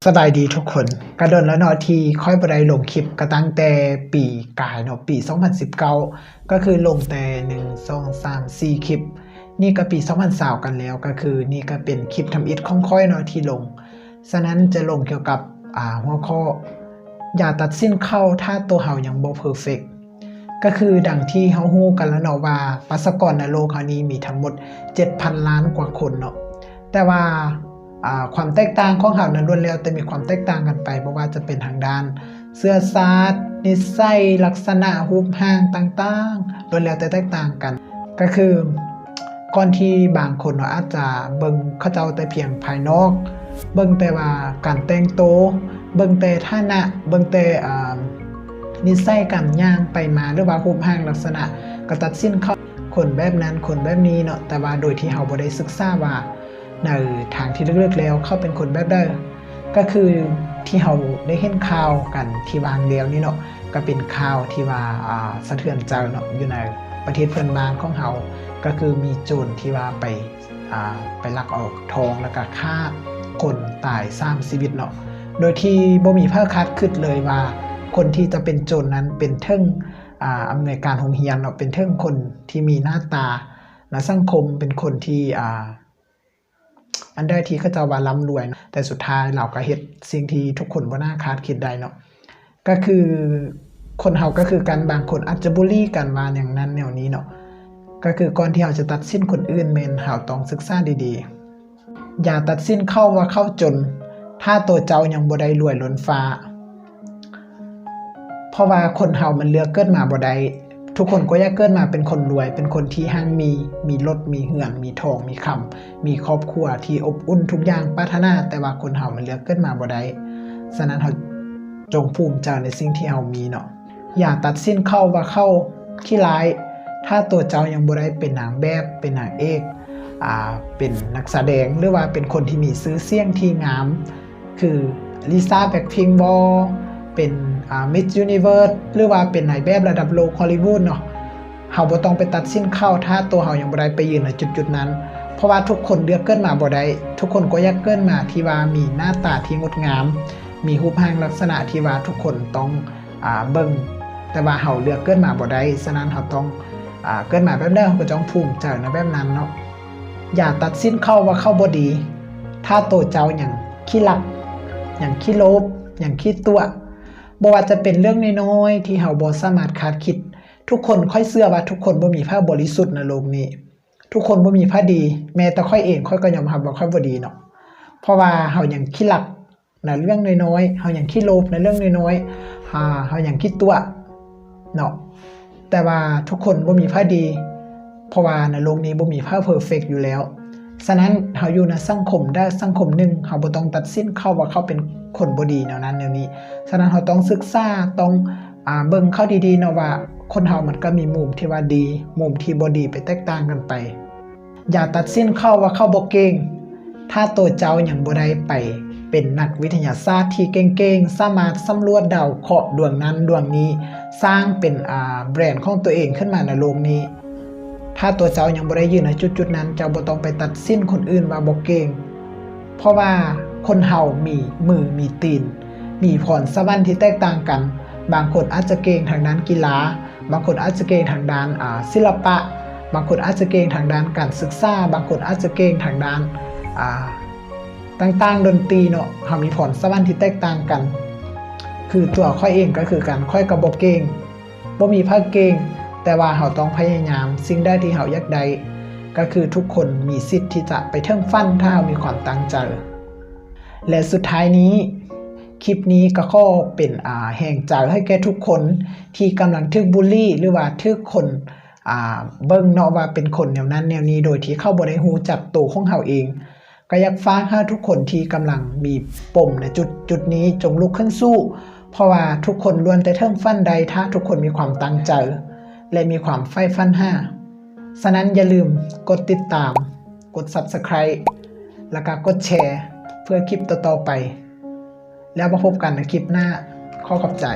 ສະບາຍດີທຸກຄົນ. ກະດົນແລ້ວເນາະທີ່ຂ້ອຍບໍ່ໄດ້ລົງຄລິບ, ກະຕັ້ງແຕ່ປີກາຍເນາະ, ປີສອງພັນສິບເກົ້າ ກະຄືລົງແຕ່ ໜຶ່ງ ສອງ ສາມ ສີ່ ຄລິບ. ນີ້ກະປີສອງພັນຊາວກັນແລ້ວ, ກະຄືນີ້ກະເປັນຄລິບທຳອິດຂອງຂ້ອຍເນາະທີ່ລົງ. ສະນັ້ນຈະລົງກ່ຽວກັບ ອາ ຫົວຂໍ້ ຢ່າຕັດສິນເຂົ້າຖ້າໂຕເຮົາຍັງບໍ່ເພີເຟັກ. ກະຄືດັ່ງທີ່ເຮົາຮູ້ກັນແລ້ວເນາະວ່າ ປະຊາກອນໃນໂລກເຮົານີ້ມີທັງໝົດ ເຈັດພັນລ້ານກວ່າຄົນເນາະ, ແຕ່ວ່າ ອາ ຄວາມແຕກຕ່າງຂອງເຮົານັ້ນລ້ວນແລ້ວແຕ່ມີຄວາມແຕກຕ່າງກັນໄປ, ບໍ່ວ່າຈະເປັນທາງດ້ານເຊື້ອຊາດ, ນິໄສ, ລັກສະນະ, ຮູບຮ່າງຕ່າງໆ ລ້ວນແລ້ວແຕ່ແຕກຕ່າງກັນ. ກະຄືກ່ອນທີ່ບາງຄົນເນາະ ອາດຈະເບິ່ງເຂົາເຈົ້າແຕ່ພຽງພາຍນອກ, ເບິ່ງແຕ່ວ່າການແຕ່ງໂຕ, ເບິ່ງແຕ່ຖານະ, ເບິ່ງແຕ່ ອາ ນິໄສການຍ່າງໄປມາ ຫຼືວ່າຮູບຮ່າງລັກສະນະ ກະຕັດສິນເຂົາ ຄົນແບບນັ້ນຄົນແບບນີ້ເນາະ, ແຕ່ວ່າໂດຍທີ່ເຮົາບໍ່ໄດ້ສຶກສາວ່າໃນທາງທີ່ເລິກໆແລ້ວເຂົາເປັນຄົນແບບໃດ. ກະຄືທີ່ເຮົາໄດ້ເຫັນຂ່າວກັນທີ່ວ່າງແລ້ວນີ້ເນາະ, ກະເປັນຂ່າວທີ່ວ່າ ອາ ສະເທືອນໃຈເນາະ, ຢູ່ໃນປະເທດເພື່ອນບ້ານຂອງເຮົາ ກະຄືມີໂຈນທີ່ວ່າໄປ ອາ ໄປລັກເອົາທອງ ແລ້ວກະຂ້າຄົນຕາຍສາມຊີວິດເນາະ, ໂດຍທີ່ບໍ່ມີໃຜຄາດຄິດເລີຍວ່າ ຄົນທີ່ຈະເປັນໂຈນນັ້ນເປັນເຖິງ ອາ ອຳນວຍການໂຮງຮຽນເນາະ, ເປັນເຖິງຄົນທີ່ມີໜ້າຕາໃນສັງຄົມ, ເປັນຄົນທີ່ ອາ ອັນໃດທີ່ເຂົາເຈົ້າວ່າລ່ຳລວຍເນາະ, ແຕ່ສຸດທ້າຍລາວກໍເຮັດສິ່ງທີ່ທຸກຄົນບໍ່ໜ້າຄາດຄິດໄດ້ເນາະ. ກະຄືຄົນເຮົາກະຄືກັນ, ບາງຄົນອາດຈະບູລີກັນວ່າແນວນັ້ນແນວນີ້ເນາະ. ກະຄືກ່ອນທີ່ເຮົາຈະຕັດສິນຄົນອື່ນ ແມ່ນເຮົາຕ້ອງສຶກສາດີໆ. ຢ່າຕັດສິນເຂົາວ່າເຂົາຈົນ ຖ້າໂຕເຈົ້າຍັງບໍ່ໄດ້ລວຍລົ້ນຟ້າ. ເພາະວ່າຄົນເຮົາມັນເລືອກເກີດມາບໍ່ໄດ້. ທຸກຄົນກໍຢາກເກີດມາເປັນຄົນລວຍ, ເປັນຄົນທີ່ຮັ່ງມີ, ມີລົດ, ມີເຮືອນ, ມີທອງ, ມີຄຳ, ມີຄອບຄົວທີ່ອົບອຸ່ນ, ທຸກຢ່າງປາດຖະໜາ, ແຕ່ວ່າຄົນເຮົາມັນເລືອກເກີດມາບໍ່ໄດ້. ສະນັ້ນເຮົາຈົ່ງພູມໃຈໃນສິ່ງທີ່ເຮົາມີເນາະ. ຢ່າຕັດສິນເຂົາວ່າເຂົາຂີ້ຮ້າຍ ຖ້າໂຕເຈົ້າຍັງບໍ່ໄດ້ເປັນນາງແບບ, ເປັນນາງເອກ, ອາ ເປັນນັກສະແດງ ຫຼືວ່າເປັນຄົນທີ່ມີຊື່ສຽງທີ່ງາມ ຄື ລິຊາ ແບລັກພິງ ບໍ ເປັນ ອາ ມິສ ຢູນິເວີດ ຫຼືວ່າເປັນນາຍແບບລະດັບໂລກ ຮອລລີວູດ ເນາະ. ເຮົາບໍ່ຕ້ອງໄປຕັດສິນເຂົາ ຖ້າໂຕເຮົາຍັງບໍ່ໄດ້ໄປຢືນໃນຈຸດໆນັ້ນ, ເພາະວ່າທຸກຄົນເລືອກເກີດມາບໍ່ໄດ້. ທຸກຄົນກໍຢາກເກີດມາທີ່ວ່າມີໜ້າຕາທີ່ງົດງາມ, ມີຮູບຮ່າງລັກສະນະທີ່ວ່າທຸກຄົນຕ້ອງ ອາ ເບິ່ງ, ແຕ່ວ່າເຮົາເລືອກເກີດມາບໍ່ໄດ້. ສະນັ້ນເຮົາຕ້ອງ ອາ ເກີດມາແບບໃດ ເຮົາກໍຕ້ອງພູມໃຈໃນແບບນັ້ນເນາະ. ຢ່າຕັດສິນເຂົາວ່າເຂົາບໍ່ດີ ຖ້າໂຕເຈົ້າຍັງຂີ້ລັກ, ຍັງຂີ້ໂລບ, ຍັງຂີ້ຕົວະ. ບໍ່ວ່າຈະເປັນເລື່ອງນ້ອຍໆທີ່ເຮົາບໍ່ສາມາດຄາດຄິດ, ທຸກຄົນ, ຂ້ອຍເຊື່ອວ່າທຸກຄົນບໍ່ມີໃຜບໍລິສຸດໃນໂລກນີ້. ທຸກຄົນບໍ່ມີໃຜດີ, ແມ້ແຕ່ຂ້ອຍເອງ ຂ້ອຍກໍຍອມຮັບວ່າຂ້ອຍບໍ່ດີເນາະ. ເພາະວ່າເຮົາຍັງຂີ້ລັກ ໃນເລື່ອງນ້ອຍໆ, ເຮົາຍັງຂີ້ໂລບໃນເລື່ອງນ້ອຍໆ, ເຮົາຍັງຂີ້ຕົວະເນາະ. ແຕ່ວ່າທຸກຄົນບໍ່ມີໃຜດີ, ເພາະວ່າໃນໂລກນີ້ບໍ່ມີໃຜເພີເຟັກຢູ່ແລ້ວ. ສະນັ້ນເຮົາຢູ່ໃນສັງຄົມໃດສັງຄົມໜຶ່ງ, ເຮົາບໍ່ຕ້ອງຕັດສິນເຂົາວ່າເຂົາເປັນຄົນບໍ່ດີແນວນັ້ນແນວນີ້. ສະນັ້ນເຮົາຕ້ອງສຶກສາ, ຕ້ອງ ອາ ເບິ່ງເຂົາດີໆເນາະ ວ່າຄົນເຮົາມັນກໍມີມຸມທີ່ວ່າດີ, ມຸມທີ່ບໍ່ດີໄປແຕກຕ່າງກັນໄປ. ຢ່າຕັດສິນເຂົາວ່າເຂົາບໍ່ເກັ່ງ ຖ້າໂຕເຈົ້າຍັງບໍ່ໄດ້ໄປເປັນນັກວິທະຍາສາດທີ່ເກັ່ງໆ, ສາມາດສຳຫຼວດດາວເຄາະດວງນັ້ນດວງນີ້, ສ້າງເປັນ ອາ ແບຣນຂອງຕົວເອງຂຶ້ນມາໃນໂລກນີ້. ຖ້າໂຕເຈົ້າຍັງບໍ່ໄດ້ຢືນໃນຈຸດໆນັ້ນ, ເຈົ້າບໍ່ຕ້ອງໄປຕັດສິນຄົນອື່ນວ່າບໍ່ເກັ່ງ. ເພາະວ່າຄົນເຮົາມີມືມີຕີນ, ມີພອນສະຫວັນທີ່ແຕກຕ່າງກັນ. ບາງຄົນອາດຈະເກັ່ງທາງດ້ານກິລາ, ບາງຄົນອາດຈະເກັ່ງທາງດ້ານ ອາ ສິລະປະ, ບາງຄົນອາດຈະເກັ່ງທາງດ້ານການສຶກສາ, ບາງຄົນອາດຈະເກັ່ງທາງດ້ານ ອາ ຕ່າງໆ ດົນຕີເນາະ. ເຮົາມີພອນສະຫວັນທີ່ແຕກຕ່າງກັນ. ຄືຕົວຂ້ອຍເອງກໍຄືກັນ, ຂ້ອຍກໍບໍ່ເກັ່ງ, ບໍ່ມີໃຜເກັ່ງ, ແຕ່ວ່າເຮົາຕ້ອງພະຍາຍາມ. ສິ່ງໃດທີ່ເຮົາຢາກໄດ້ ກໍຄືທຸກຄົນມີສິດທີ່ຈະໄປເຖິງຝັນ ຖ້າເຮົາມີຄວາມຕັ້ງໃຈ. ແລະ ສຸດທ້າຍນີ້ ຄລິບນີ້ກໍຂໍເປັນ ອາ ແຮງໃຈໃຫ້ແກ່ທຸກຄົນທີ່ກຳລັງຖືກບູລີ ຫຼືວ່າຖືກຄົນ ອາ ເບິ່ງເນາະ ວ່າເປັນຄົນແນວນັ້ນແນວນີ້ ໂດຍທີ່ເຂົາບໍ່ໄດ້ຮູ້ຈັກໂຕຂອງເຮົາເອງ. ກໍຢາກຝາກໃຫ້ທຸກຄົນທີ່ກຳລັງມີປົມໃນຈຸດ ຈຸດນີ້ ຈົ່ງລຸກຂຶ້ນສູ້, ເພາະວ່າທຸກຄົນລ້ວນແຕ່ເຖິງຝັນໄດ້ ຖ້າທຸກຄົນມີຄວາມຕັ້ງໃຈ ແລະ ມີຄວາມໃຝ່ຝັນຫາ. ສະນັ້ນຢ່າລືມກົດຕິດຕາມ, ກົດ Subscribe ແລ້ວກໍກົດແຊເພື່ອຄລິບຕໍ່ໆໄປ. ແລ້ວມາພົບກັນໃນຄລິບໜ້າ. ຂໍຂອບໃຈ.